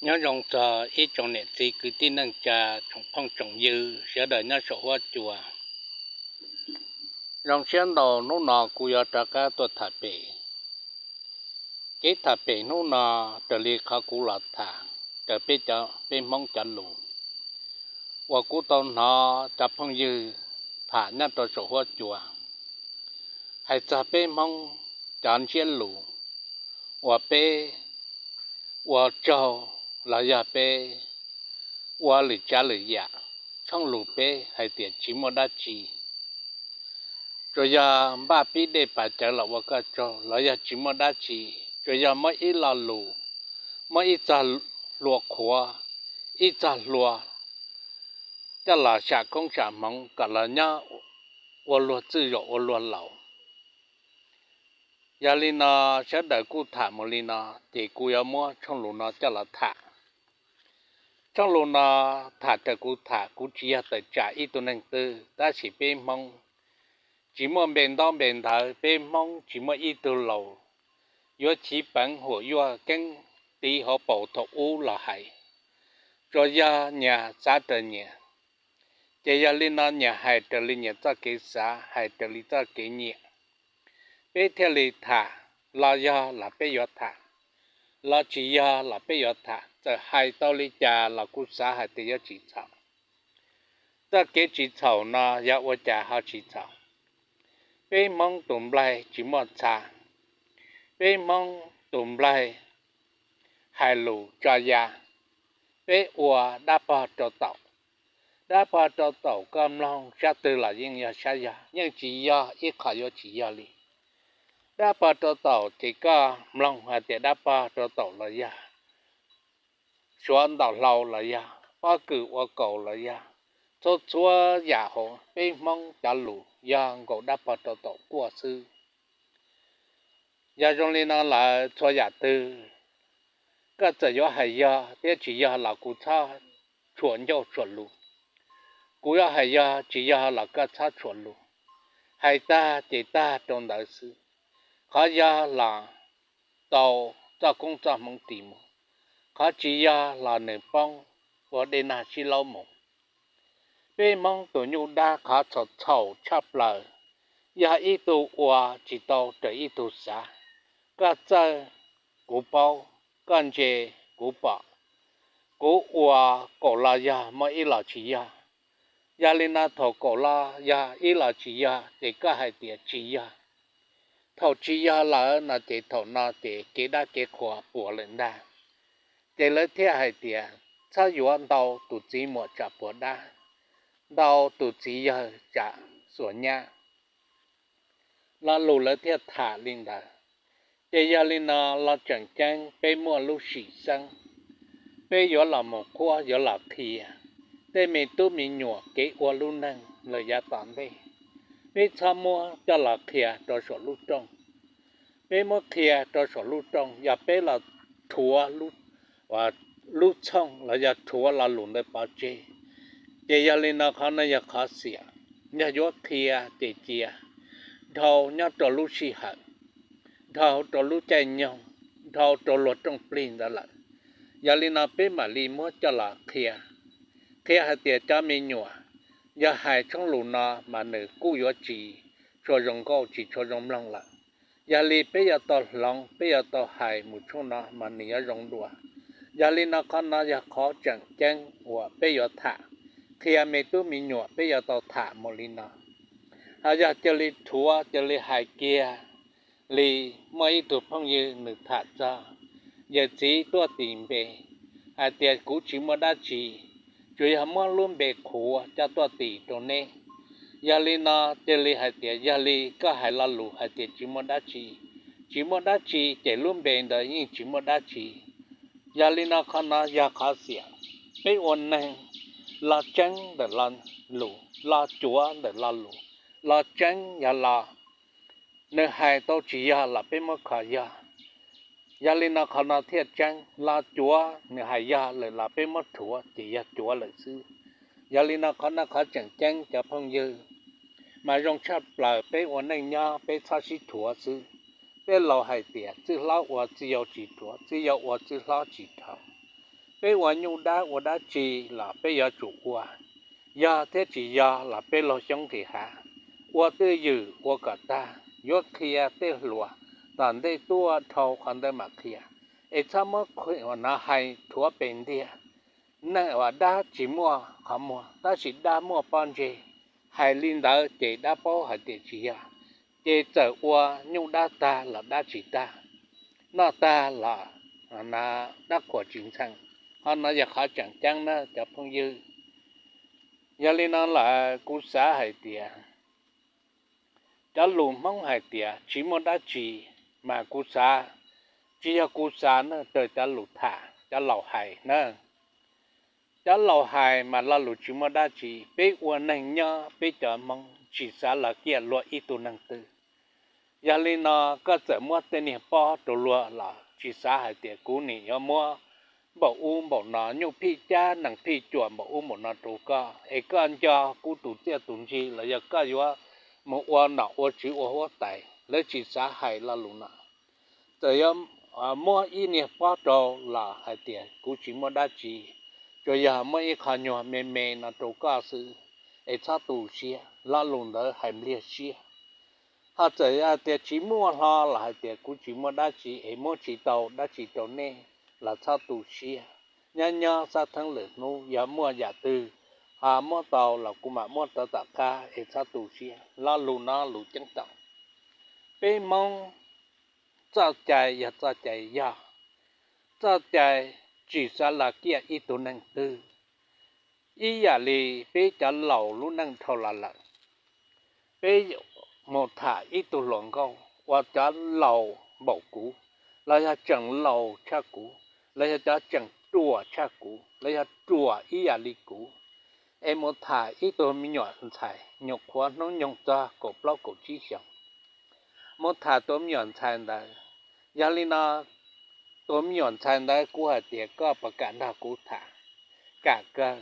Nyob zoo txog ib tsoom niam txiv kwv tij neej tsa, tsoom phooj tsoom ywg sawv daws nyob saum huab cua. Zoo siab ntau hnub no kuv yuav rov qab tuaj tham pem. Kev tham pem hnub no raws li qhov kuv los tham raws peb cov, peb Hmoob cov lus uas kuv tau hnov cov phooj ywg tham nyob rau saum huab cua, hais txog peb Hmoob cov ntsiab lus uas peb ua tsaug los yog peb ua lwm tsav lwm yam, tshooj lus peb hais tias tsis muaj dab tsi. Tsuas yog npaj pib dej pas cawv los ua koj tsaug los yog tsis muaj dab tsi, tsuas yog muab ib lo lus, muab ib txoj hlua qhuav, ib txoj hlua coj los sam koob sam hmoov kom los nyob ua luag txwj zaum ua luag laus. Yog li no sawv daws kuj tham mus li no, ces kuv yuav muab tshooj lus no coj los tham. Tshooj lus no tham raws kuv tham, kuv tsis yog tawm tsam ib tug neeg twg, tab sis peb Hmoob tsis muaj npe ntaub npe ntawv, peb Hmoob tsis muaj ib tug laus yuav chiv peev huam yuaj keeb tiv hauv paus thaum ub los hais, tsuas yog nyias xav raws nyias. Ces yog li no nyias hais raws li nyias txoj kev xav, hais raws li txoj kev nyiam, peb thiaj li tham. Los yog los peb yuav tham, los tsis yog los peb yuav tham. Txawm hais tau li cas los kuv xav hais tias yuav tsis txhaum. Txoj kev tsis txhaum no yog ua cas ho tsis txhaum? Peb Hmoob tus nplaig tsis muaj txha, peb Hmoob tus nplaig hais lus tso ya, peb ua dab pog rau taum. Dab pog rau taum koj mloog sab twg los yeej yog sab yog, yeej tsis yog ib qho yuav tsis yog li. Dab pog rau taum ces koj mloog hais tias dab pog rau taum los yog suav ntaus hlau los yog pob kws ua kaus los yog txhua txhua yam hauv peb Hmoob cov lus yog nkaus dab pog rau taum quaj xwb. Yog zoo li no lawm txhua yam twg koj txawm yuav hais yog thiab tsis yog los kuv txhob tshuam ncauj tshuam lus. Kuv yuav hais yog tsis yog los koj txhob tshuam lus. Hais tag ces tag rau ntawd xwb. Qhov yog los tau txoj koob txoj hmoov ris mus, qhov tsis yog los nws poob ua dej nag sib laub mus. Peb Hmoob tus nyuj dab qhov txhaum txhaum tshaj plaws yog ib tug ua tsis tau raws ib tug xav. Koj txawj kuv paub, koj ntse kuv pom, kuv ua kaum los yog muaj ib los tsis yog. Yog li no thaum kaum los yog ib los tsis yog ces koj hais tias tsis yog. Thaum tsis yog lawm no ces thaum no ces kev dab kev qhuas puas lawm ntag. Ces lawv thiaj hais tias txhob yuav ntau tus txiv muam tsam puas dab, ntau tus txiv yawg tsam xuas nyab. Lo lus lawv thiaj tham li ntawd. Ces yog li no los tseem ceeb peb muaj lub sim xeeb, peb yuav los mus qhuab yuav los qhia tej me tub me nyuam kev ua lub neej lawm yav tom ntej. Peb txhob muab coj los qhia rau saum lub rooj. Peb muab qhia rau saum lub rooj, yog peb los rhuav lub txhooj los yog rhuav lo lus ntawd pov tseg. Ces yog li no qhov no yog qhov xiam, yog yuav qhia ces cia dhau nyob rau lub sij hawm, dhau rau lub caij nyoog, dhau rau luag rooj plig ntawd lawm. Yog li no peb mam li muab coj los qhia, qhia hais tias cov me nyuam yog hais tshooj lus no mas nws kuj yuav tsis tshua zoo nkauj tsis tshua zoo mloog lawm. Yog li peb yuav tau hloov, peb yuav tau hais mus tshooj no mas nws yuav zoo dua. Yog li no qhov no yog qhov tseem ceeb uas peb yuav tham, qhia me tub me nyuam peb yuav tau tham mus li no. Ho yog cia li rhuav cia li hais kiag li muaj ib tug phooj ywg nws tham txog yawm txiv tuaj tis npe hais tias kuv tsis muaj dab tsi, tsuas yog muab lub npe qhuav coj tuaj tis rau neb. Yog li no cia li hais tias yog li koj hais lo lus hais tias tsis muaj dab tsi, tsis muaj dab tsi ces lub npe ntawd yeej tsis muaj dab tsi. Yog li no qhov no yog qhov xiam. Peb ua neeg los tseeb ntawm lo lus, los cuav ntawm lo lus, los tseeb yog los nws hais tau tsis yog los peb muab kho yog. Yog li no qhov no thiaj tseeb, los cuav nws hais yog lawm los peb muab rhuav ces yog cuav lawm xwb. Yog li no qhov no qhov tseem ceeb cov phooj ywg, mas zoo tshaj plaws peb ua neej nyob peb txhob sib rhuav xwb. Tej laus hais tias txwj hlob ua txwj yau tsis rhuav, txwj yau ua txwj hlob tsis rhuav. Peb ua nyuj dab ua dab tsi los peb yuav tsum ua, yog thiab tsis yog los peb laug xyoob nqis hav, ua twj ywm ua kom tag, yuav qhia tej hluas tom ntej tuaj dhau qhov ntawd mam qhia, es txhob muab qhov no hais rhuav pes ntiag. Neeg uas dab tsis muaj qhov muag, tab sis dab muaj pob ntseg. Hais li ntawd ces dab paub hais tias tsis yog, ces txawm ua nyuj dab tag los dab tsis tag, noj tag los dab qhuas tsis ntxhee. Qhov no yog qhov tseem ceeb na cov phooj ywg. Yog li no lawm kuv xav hais tias cov lus Hmoob hais tias tsis muaj dab tsi, mas kuv xav, tsis yog kuv xav na, raws cov lus tham cov laus hais na. Cov laus hais mas lo lus tsis muaj dab tsi, peb ua neeg nyob peb cov Hmoob tsis xav los kiaj luag ib tug neeg twg. Yog li no koj txawm muab tej niag pob rau luag los tsis xav hais tias kuv nim yuav muab npaum ub npaum no, nyuj phij cab nees phij cuam npaum ub npaum no rau koj, es koj nco kuv tus txiaj tus ntsig los yog koj yuav mus ua nom ua tswv ua huab tais, lawv tsis xav hais lo lus no. Txawm yuav muab ib niag pob rau los hais tias kuv tsis muaj dab tsi, tsuas yog muab ib qho nyuag me me no rau koj xwb, es txhob tu siab, lo lus ntawd hais npliag siab. Ho txawm yog tias tsis muaj hlo los hais tias kuv tsis muaj dab tsi es muab tsis tau dab tsi rau nej los txhob tu siab. Nyob nyob xab theeb lwm hnub yog muaj yam twg ho muab tau los kuv mam muab rau tom qab es txhob tu siab. Lo lus no lus ceeb toom. Peb Hmoob txoj cai yog txoj cai yog, txoj cai tsis xav los kiaj ib tug neeg twg. Ib yam li peb cov laus lub neej dhau los lawm, peb mus tham ib tug hluas nkauj uas cov laus npaum kuv, los yog tseem laus tshaj kuv, los yog cov tseem ruam tshaj kuv, los yog ruam ib yam li kuv, es mus tham ib tug me nyuam ntxhais nyuam qhuav hnub nyoog txog kaum plaub kaum tsib xyoos, mus tham tus me nyuam ntxhais ntawd. Yog li no tus me nyuam ntxhais ntawd kuv hais tias koj puas kam nrog kuv tham? Kam kawg.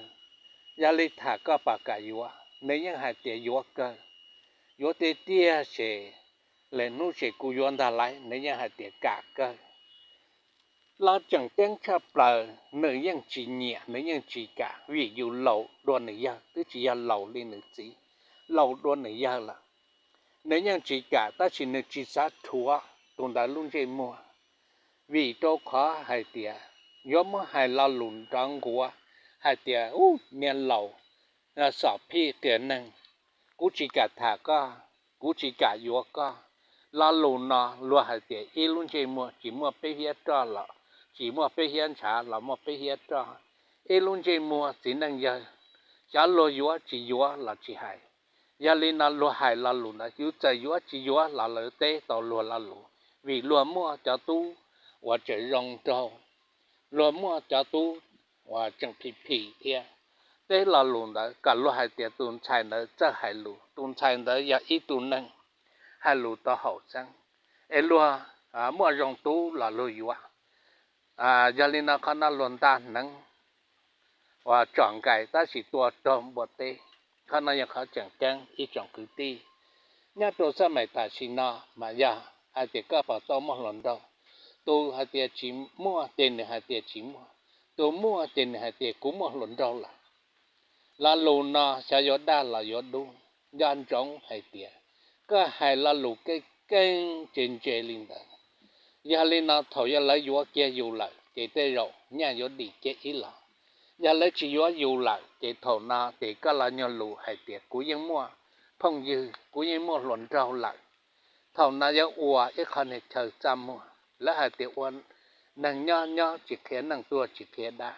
Yog li tham koj puas kam yuav? Nws yeej hais tias yuav kawg. Yuav tiag tiag ces lwm hnub ces kuv yuav ntag lauj, nws yeej hais tias kam kawg. Los tseem ceeb tshaj plaws nws yeej tsis nyiam, nws yeej tsis kam vim yus laus dua nws yawg, twb tsis yog laus li nws txiv, laus dua nws yawg lawm. Nws yeej tsis kam tab sis nws tsis xav rhuav tus ntawd lub ntsej muag, vim rau qhov hais tias yuav muab hais lo lus nrov nquav hais tias ub niag laus xom phij qias neeg, kuv tsis kam tham koj, kuv tsis kam yuav koj. Lo lus no luag hais tias ib lub ntsej muag tsis muaj peb hiab roj los tsis muaj peb hiab ntshav los muaj peb hiab roj. Ib lub ntsej muag txiv neej yawg, xyov luag yuav tsis yuav los tsis hais. Yog li no luag hais lo lus ntawd, yus txawm yuav tsis yuav los lawv teb tau luag lo lus, vim luag muaj cov tub uas tseem zoo nraug, luag muaj cov tub uas tseem phim phim thiab. Teb lo lus ntawd kom luag hais tias tus ntxhais ntawd txawj hais lus, tus ntxhais ntawd yog ib tug neeg hais lus tau haum xeeb, es luag muaj zoo tub los luag yuav. Yog li no qhov no luag nta hneev uas tsom nkais tab sis tua raug npua teb. Qhov no yog qhov tseem ceeb ib tsoom kwv tij. Nyob rau xab mais tam sim no mas yog hais tias koj puas tau muaj hluas nraug, tus hais tias tsis muaj ces nws hais tias tsis muaj, tus muaj ces nws hais tias kuv muaj hluas nraug lawm. Lo lus no xyov yuav daj los yuav dub, nco ntsoov hais tias koj hais lo lus keej keej ntse ntse li ntawd. Yog li no thaum yog lawv yuav kiag yus lawm ces tej zaum nyaj yuav dim kiag ib los. Yog lawv tsis yuav yus lawm ces thaum no ces koj los nyuag lus hais tias kuv yeej muaj phooj ywg, kuv yeej muaj hluas nraug lawm. Thaum no yuav ua ib qho niag chaw txaj muag, lawv hais tias ua neeg nyob nyob tsis qhia neej, tuag tsis qhia dab.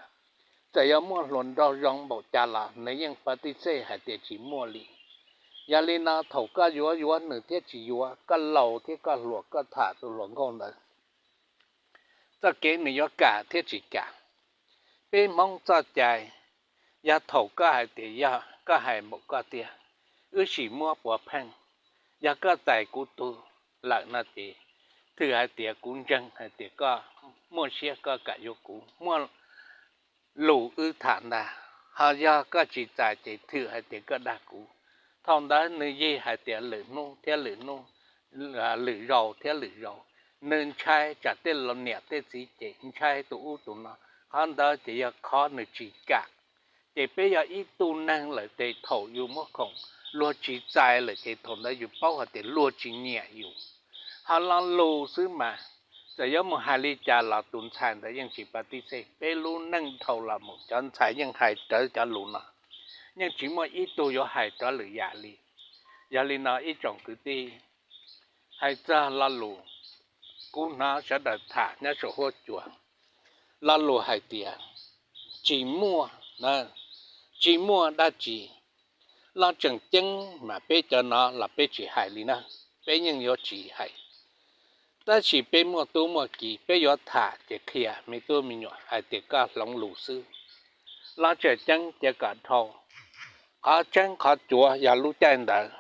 Txawm yuav muaj hluas nraug zoo npaum cas los nws yeej pas tij xej hais tias tsis muaj li. Yog li no thaum koj yuav yuav nws thiab tsis yuav, koj laus thiab koj hluas koj tham tus hluas nkauj ntawd, txoj kev nws yuav kam thiab tsis kam, peb Hmoob txoj cai, yog thaum koj hais tias yog koj hais npaum koj tiag, wb sim muab puav pheej. Yog koj txais kuv tug lawm no ces thwm hais tias kuv ntseeg hais tias koj muaj siab koj kam yuav kuv, muaj lus wb tham ntag. Ho yog koj tsis txais ces thwm hais tias koj dag kuv. Thaum ntawd nws yig hais tias lwm hnub thiab lwm hnub, lwm zaus thiab lwm zaus, nws ntshai tsam tej niam tej txiv ces ntshai tus ub tus no, qhov ntawd ces yog qhov nws tsis kam. Ces peb yog ib tug neeg lawm ces thaum yus muaj khoom luag tsis txais lawm ces thaum ntawd yus paub hais tias luag tsis nyiam yus. Ho lo lus xwb mas, txawm yuav mus hais li cas los tus ntxhais ntawd yeej tsis pa tib xej. Peb lub neej dhau los mus cov ntxhais yeej hais rawv cov lus no, yeej tsis muaj ib tug yuav hais rov lwm yam li. Yog li no ib tsoom kwv tij, hais txog lo lus kuv hnov sawv daws tham nyob saum huab cua, lo lus hais tias tsis muaj, tsis muaj dab tsi. Lo tseem ceeb mas peb cov no los peb tsis hais li na, peb yeej yuav tsis hais. Tab sis peb muaj tub muaj ki peb yuav tham ces qhia me tub me nyuam hais tias koj hloov lus xwb. Lo tseem ceeb ces kom dhau. Qhov tseeb qhov cuav yog lub caij ntawd,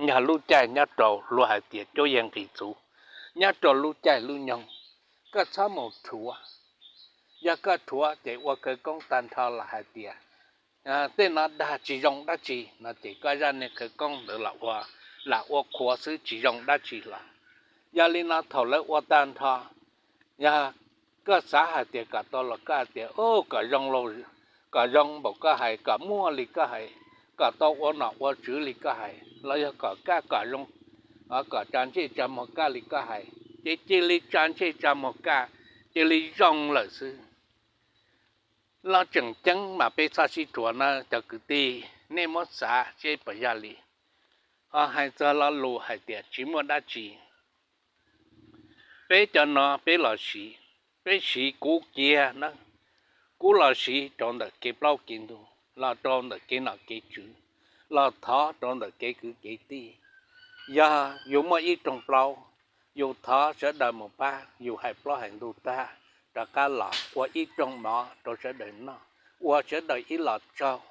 yog lub caij nyob rau luag hais tias cuab yeej nqis txuv, nyob rau lub caij lub nyoog, koj txhob mus rhuav. Yog koj rhuav ces ua khawv koob tag nrho los hais tias tej no dag tsis zoo dab tsi no ces koj zaj niag khawv koob ntawd los ua, lam ua qhuav xwb tsis zoo dab tsi los. Yog li no thaum lawv ua tag nrho, yog koj xav hais tias kom tau los koj hais tias kom zoo, kom zoo npaum koj hais, kom muaj li koj hais, kom tau ua nom ua tswv li koj hais, los yog kom kaj kom zoo, kom tsa ntsej tsa muag kaj li koj hais, ces cia li tsa ntsej tsa muag kaj, cia li zoo lawm xwb. Lo tseem ceeb mas peb txhob sib rhuav na cov kwv tij, nej muab xav seb puas yog li. Ho hais txog lo lus hais tias tsis muaj dab tsi, peb cov no peb los siv, peb siv kuv kiag na, kuv los siv rau ntawm kev plaub kev ntug, los rau ntawm kev nom kev tswv, los thov rau ntawm kev kwv kev tij. Yog yus muaj ib rooj plaub, yus thov sawv daws mus pab yus hais plaub hais ntug tag, rov qab los ua ib rooj mov rau sawv daws noj, ua sawv daws ib lo tsaug,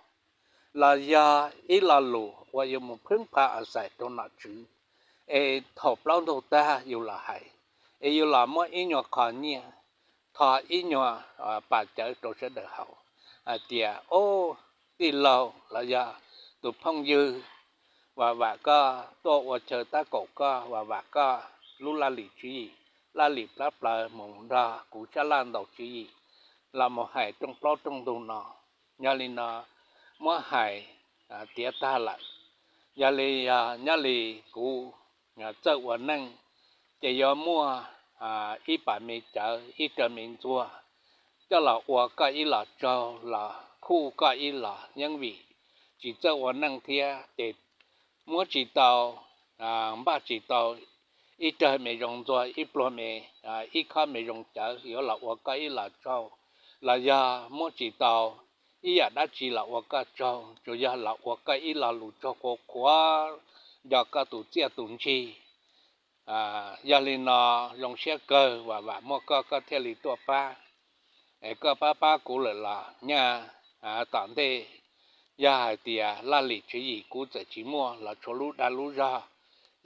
los yog ib lo lus uas yuav mus phwb pha a xais rau nom tswv, es thaum plaub ntug tag yus los hais, es yus los muab ib nyuag qho nyiaj, tho ib nyuag pas cawv rau sawv daws haus, hais tias, Au, tij laug los yog tus phooj ywg, vam vam koj tuaj ua chaw tab kaum koj, vam vam koj lub laj lim tswv yim, laj lim plab plaws mus nrog kuv sab laj ntaus tswv yim, los mus hais rooj plaub rooj ntug no. Yog li no muab hais tiav tag lawm. Yog li nyob li kuv txawj ua neej, ces yuav muaj ib pas me cawv, ib rawg me ntxuag coj los ua koj ib lo tsaug, los khuj koj ib lo yeeb vim tsis txawj ua neej thiab ces muab tsis tau, npaj tsis tau ib rawg me zoo ntxuag, ib pluag me, ib khob me zoo cawv yuav los ua koj ib lo tsaug, los yog muab tsis tau ib yam dab tsi los ua koj tsaug, tsuas yog los ua koj ib lo lus tsaug qhuav qhuav nco koj tus txiaj tus ntsig. Yog li no zoo siab kawg, vam vam muaj koj, koj thiaj li tuaj pab. Es koj pab pab kuv lawm los nyaj tom ntej, yog hais tias laj lim tswv yim kuv txawm tsis muaj los tshuav lub dag lub zog,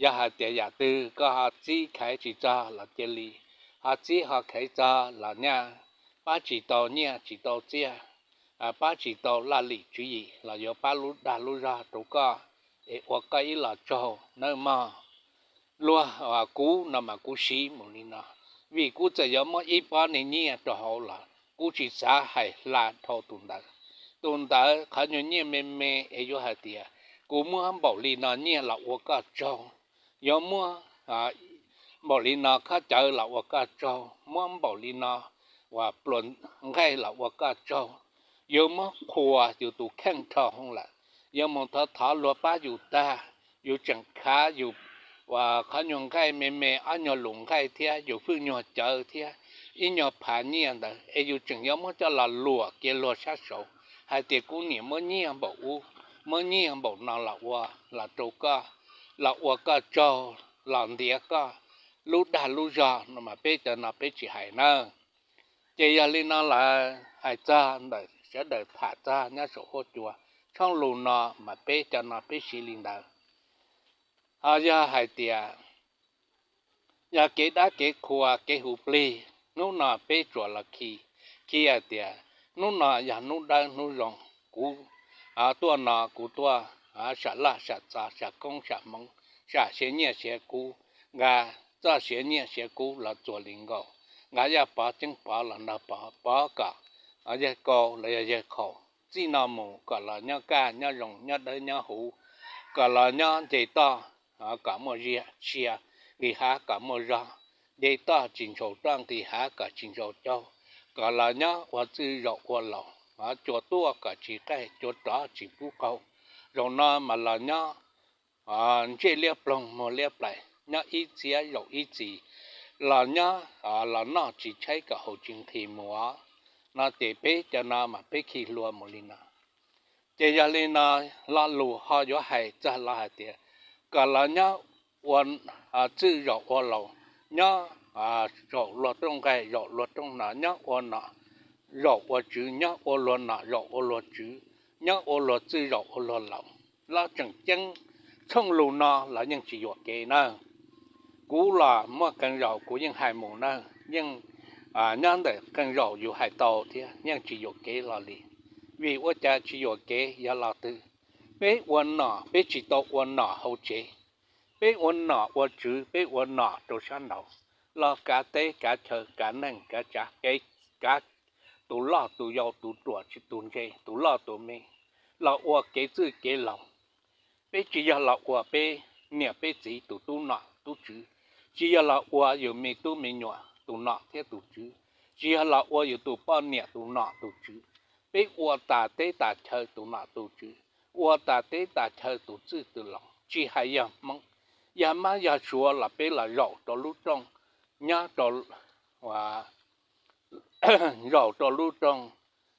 yog hais tias yam twg koj ho txib khaiv tsis txog los cia li, ho txib ho khaiv txog los nyaj pab tsis tau nyiaj tsis tau txiaj, pab tsis tau laj lim tswv yim los yuav pab lub dag lub zog rau koj, es ua koj ib lo tsaug nawb mog. Luag kuv no mas kuv siv mus li no, vim kuv txawm yuav muab ib pob niag nyiaj rau hauv los kuv tsis xav hais hla dhau tus ntawd. Tus ntawd qhov nyuag nyiaj me me es yuav hais tias kuv muab npaum li no nyiaj los ua koj tsaug, yuav muab npaum li no khob cawv los ua koj tsaug, muab npaum li no uas pluas nqaij los ua koj tsaug, yuav muab qhuas yus tus kheej dhau hwv lawm. Yuav mus thov thov luag pab yus tag, yus tseem khav yus uas qhov nyuag nqaij me me ob nyuag lus nqaij thiab yus hwj nyuag cawv thiab ib nyuag phav nyiaj ntawd es yus tseem yuav muab coj los luam kiag luag sab saud hais tias kuv niam muab nyiaj npaum ub, muab nyiaj npaum no los ua, los rau koj, los ua koj tsaug, los ntiav koj lub dag lub zog no mas peb cov no peb tsis hais nawb. Ces yog li no lawm hais txog ntawm sawv daws tham txog nyob saum huab cua, tshooj lus no mas peb cov no peb siv li ntawd. Ho yog hais tias yog kev dab kev qhua kev hu plig, hnub no peb tsuas los khi, khi hais tias hnub no yog hnub dawb hnub zoo, kuv tuaj no kuv tuaj sam laj sam txov sam koob sam hmoov, sam siav nyiaj siav kub, nqa txoj siav nyiaj siav kub los txuas li nkaus, nqa yaj pov ceeb pov los nrog pov, pov kom yawg kaus los yog yawg qhaus. Txij no mus kom los nyob kaj nyob zoo, nyob dawb nyob huv, kom los nyob nce toj kom muaj zia, sia nqis hav kom muaj zog, nce toj tsis ntsaus roj, nqis hav kom tsis ntsaus caug, kom los nyob ua txwj zaum ua laus, cua tuaj kom tsis qaij, cua rov tsis pub qaug. Zaum no mas los nyob ntsej liab ploog muag liab plaim, nyob ib txhiab zaum ib txhis, los nyob los noj tsis tshaib kom haus tsis nqhis mus os. No ces peb cov no mas peb khi hlua mus li no. Ces yog li no, lo lus ho yuav hais txog los hais tias kom los nyob ua txwj zaum ua laus, nyob zaum luag rooj nqaij zaum luag rooj no, nyob ua nom zaum ua tswv, nyob ua luag nom zaum ua luag tswv, nyob ua luag txwj zaum ua luag laus. Los tseem ceeb, tshooj lus no los yeej tsis yuam kev na. Kuv los muaj qee zaus kuv yeej hais mus na, yeej nyob ntawm qee zaus yus hais tau thiab yeej tsis yuam kev los li. Vim ua cas tsis yuam kev? Yog los twg peb ua nom peb tsis tau ua nom hauv tsev, peb ua nom ua tswv, peb ua nom rau sab nraud, los kav teb kav chaw, kav neeg kav tsav, kev kav tus loj tus yau, tus ruam tsis tus ntse, tus loj tus me, los ua kev txwj kev laus. Peb tsis yog los ua peb niam peb txiv tus tub nom tub tswv, tsis yog los ua yus me tub me nyuam tus nom thiab tus tswv, tsis yog los ua yus tus poj niam tus nom tus tswv. Peb ua tas teb tas chaw tus nom tus tswv, ua tas teb tas chaw tus txwj tus laus, tsis hais yog Hmoob, yog Mab yog Suav los peb los zaum rau lub rooj, nyob rau, zaum rau lub rooj,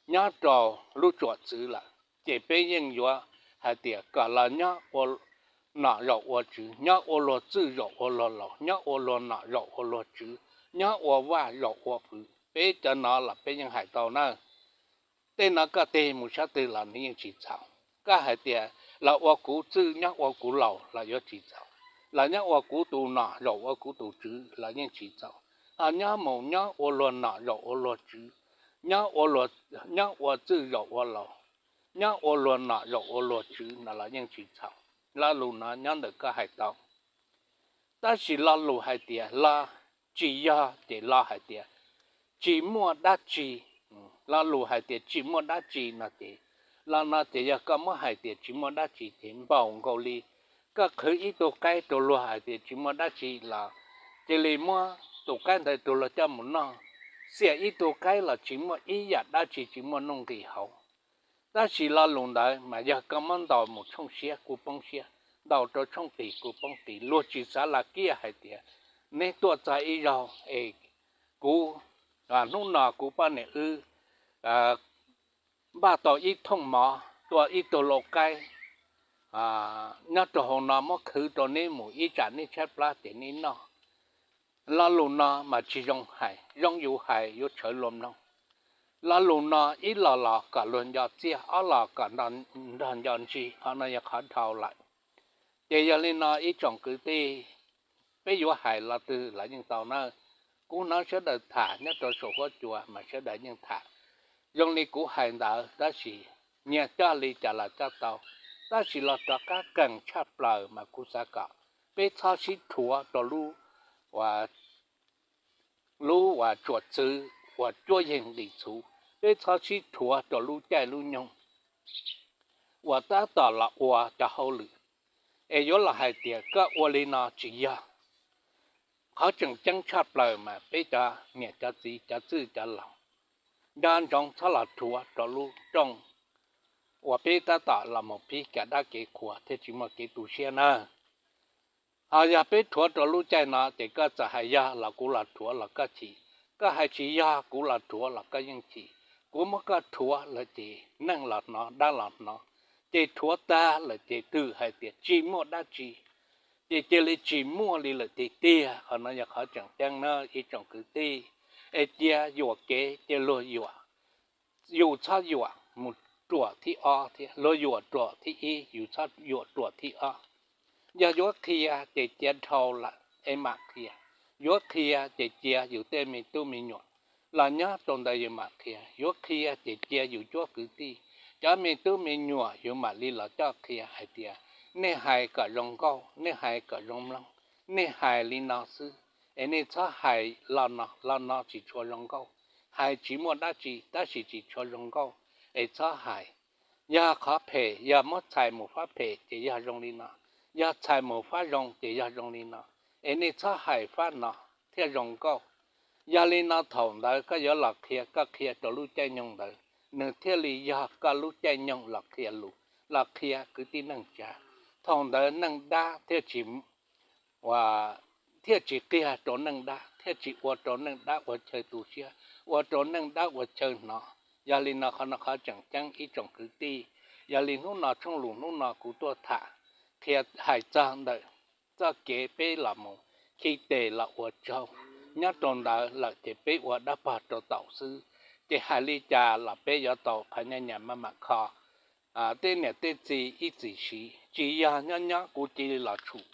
nyob rau lub tsuam txwv lawm, ces peb yeej yuav hais tias kom los nyob ua nom zaum ua tswv, nyob ua luag txwj zaum ua luag laus, nyob ua luag nom zaum ua luag tswv, nyob ua vaj zaum ua pwv. Peb cov no los peb yeej hais tau na. Tej no koj tig mus sab twg los nws yeej tsis txhaum. Koj hais tias los ua kuv txwj nyob ua kuv laus los yuav tsis txhaum, los nyob ua kuv tus nom zaum ua kuv tus tswv los yeej tsis txhaum. Ho nyob mus nyob ua luag nom zaum ua luag tswv, nyob ua txwj zaum ua laus, nyob ua luag nom zaum ua luag tswv no los yeej tsis txhaum. Lo lus no nyob ntawm koj hais tau. Tab sis lo lus hais tias los tsis yog ces los hais tias tsis muaj dab tsi. Lo lus hais tias tsis muaj dab tsi no ces, los no ces yog koj muab hais tias tsis muaj dab tsi ces npaum nkaus li koj qhwv ib tug qaib rau luag hais tias tsis muaj dab tsi los cia li muab tus qaib ntawd rau luag coj mus noj, xiam ib tug qaib los tsis muaj ib yam dab tsi, tsis muaj nuj nqis hauv. Tab sis lo lus ntawd mas yog koj muab ntaus mus tshooj siab kuj poob siab, ntaus rau tshooj qis kuj poob qis. Luag tsis xav los kiag hais tias neb tuaj txog ib zaug es kuv, hnub no kuv poj niam wb npaj tau ib thooj mov, tua ib tug lau qaib nyob rau hauv no muab khwv rau neb mus, ib tsam neb tshaib plab ces neb noj. Lo lus no mas tsis zoo hais, zoo yus hais yuav tshawv luag mloog. Lo lus no ib los los kom luag nco txiaj, ob los kom nrog nco ntsig, qhov no yog qhov dhau lawm. Ces yog li no ib tsoom kwv tij, peb yuav hais lo twg los yeej tau na. Kuv hnov sawv daws tham nyob rau saum huab cua mas sawv daws yeej tham zoo li kuv hais ntawd, tab sis nyias coj li cas los coj tau. Tab sis los rov qab qees tshaj plaws mas kuv xav kom peb txhob sib rhuav rau lub, lub uas tsuam txwv uas cuab yeeg nqis txhuv, peb txhob sib rhuav rau lub caij lub nyoog uas tab tom los ua cov hauj lwm es yuav los hais tias koj ua li no tsis yog. Qhov tseem ceeb tshaj plaws mas peb cov niam cov txiv cov txwj cov laus, nco ntsoov txhob los rhuav rau lub rooj uas peb tab tom los mus pib kev dab kev qhua thiaj tsis muaj kev tu siab nawb. Ho yog peb rhuav rau lub caij no ces koj txawm hais yog los kuv los rhuav los koj chim, koj hais tsis yog kuv los rhuav los koj yeej chim. Kuv muab koj rhuav lawm ces neeg los hnov dab los hnov, ces rhuav tag lawm ces twb hais tias tsis muaj dab tsi, ces cia li tsis muaj li lawm tiag tiag. Qhov no yog qhov tseem ceeb na ib tsoom kwv tij. Es cia yuam kev, cia luag yuam, yus txhob yuam mus ruam thib ob thiab, luag yuam ruam thib ib yus txhob yuam ruam thib ob. Yog yuav qhia ces cia dhau lawm es mam qhia. Yuav qhia ces cia yus tej me tub me nyuam los nyob rau ntawd yus mam qhia. Yuav qhia ces cia yus cuab kwv tij, cov me tub me nyuam yus mam li los coj qhia hais tias nej hais kom zoo nkauj, nej hais kom zoo mloog, nej hais li no xwb, es nej txhob hais lo no, lo no tsis tshua zoo nkauj. hais tsis muaj dab tsi tab sis tsis tshua zoo nkauj, es txhob hais. Yog qhov phem, yog muab txhais mus fab phem ces yog zoo li no, yog txhais mus fab zoo ces yog zoo li no, es nej txhob hais fab no thiaj zoo nkauj. Yog li no thaum ntawd koj yuav los qhia, koj qhia rau lub caij nyoog ntawd, nws thiaj li yog koj lub caij nyoog los qhia lus, los qhia kwv tij neej tsa. Thaum ntawd neej dab thiaj tsis thiaj tsis qiag rau neej dab, thiaj tsis ua rau neej dab ua chaw tu siab, ua rau neej dab ua chaw hnov. Yog li no qhov no qhov tseem ceeb ib tsoom kwv tij. Yog li hnub no tshooj lus hnub no kuv tuaj tham, qhia hais txog ntawm txoj kev peb los mus khi tes los ua tsaug, nyob rau ntawd lawm ces peb ua dab pog rau taum xwb. Ces hais li cas los peb yuav tau qhov nyob nyam maj mam kho tej niam tej txiv ib txwm siv, tsis yog nyob nyob kuv cia li los tshum,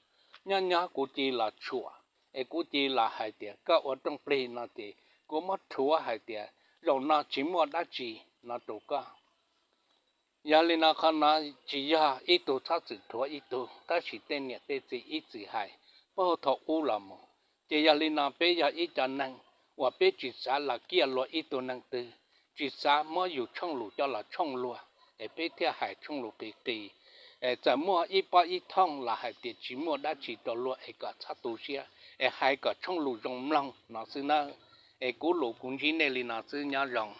nyob nyob kuv cia li los tshuam, es kuv cia li los hais tias koj ua rooj plig no ces kuv muab rhuav hais tias zaum no tsis muaj dab tsi no rau koj. Yog li no qhov no tsis yog ib tug txhob txwm rhuav ib tug, tab sis tej niam tej txiv ib txwm hais puag thaum ub los mus. Ces yog li no peb yog ib co neeg uas peb tsis xav los kiaj luag ib tug neeg twg, tsis xav muab yus tshooj lus coj los tshooj luag, es peb thiaj hais tshooj lus qis qis. Txawm muaj ib pob ib thooj los hais tias tsis muaj dab tsi rau luag es kom txhob tu siab, es hais kom tshooj lus zoo mloog no xwb nawb. Es kuv lus kuv ntsib nej li no xwb, nyob zoo.